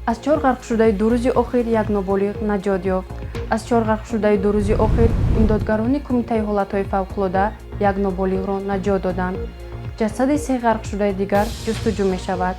Аз чор ғарқшудаи 2 рӯзи охир як ноболиғ наҷот ёфт. Аз чор ғарқшудаи 2 рӯзи охир имдодгарони Кумитаи ҳолатҳои фавқулода як ноболиғро наҷот доданд. Ҷасади се ғарқшудаи дигар ҷустуҷӯ мешавад.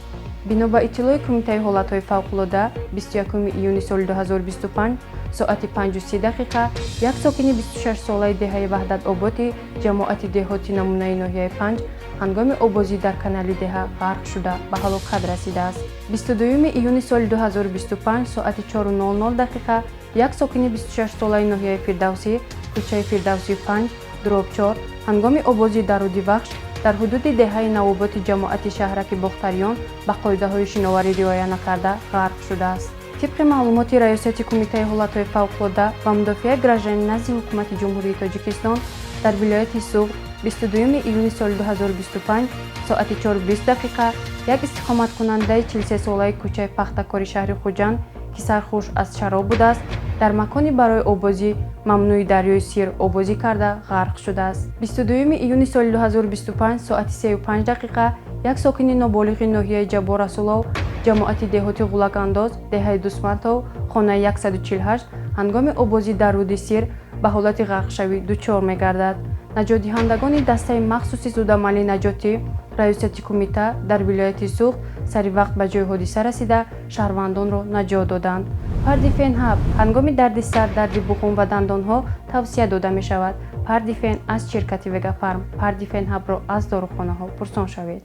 Бино ба иттилои Кумитаи ҳолатҳои фавқулода, 21 июни соли 2025 соати 5:30 дақиқа як сокини 26-солаи деҳаи Ваҳдатободи ҷамоати деҳоти намунаи ноҳияи Панҷ ҳангоми оббозӣ дар канали деҳа ғарқ шуда, ба ҳалокат расидааст. 22 июни соли 2025 соати 4:00 дақиқа як сокини 26-солаи ноҳияи Фирдавсӣ, кӯчаи Фирдавсӣ 5 дроб 4, ҳангоми оббозӣ дар руди Вахш дар ҳудуди деҳаи Навоботи ҷамоати шаҳраки Бохтариён ба қоидаҳои шиноварӣ риоя накарда, ғарқ шудааст. Тибқи маълумоти Раёсати Кумитаи ҳолатҳои фавқулода ва мудофиаи гражданӣ назди Ҳукумати Ҷумҳурии Тоҷикистон дар вилояти Суғд, 22 июни соли 2025 соати 4:20 дақиқа як истиқоматкунандаи 43-солаи кӯчаи Пахтакори шаҳри Хуҷанд, ки сархуш аз шароб будааст, дар макони барои оббозӣ мамнӯи дарёи Сир оббозӣ карда, ғарқ шудааст. 22 июни соли 2025 соати 3:05 дақиқа як сокини ноболиғи ноҳияи Ҷаббор Расулов, ҷамоати деҳоти Ғулакандоз, деҳаи Дусматов, хонаи 148, ҳангоми оббозӣ дар руди Сир ба ҳолати ғарқшавӣ дучор мегардад. Наҷотдиҳандагони дастаи махсуси зудамали наҷотӣ Раёсати кумита дар вилояти Суғд сари вақт ба ҷои ҳодиса расида, шаҳрвандонро наҷот доданд. Пардифен Ҳаб ҳангоми дарди сар, дарди буғум ва дандонҳо тавсия дода мешавад. Пардифен аз ширкати Вегафарм. Пардифен Ҳабро аз дорухонаҳо пурсон шавед.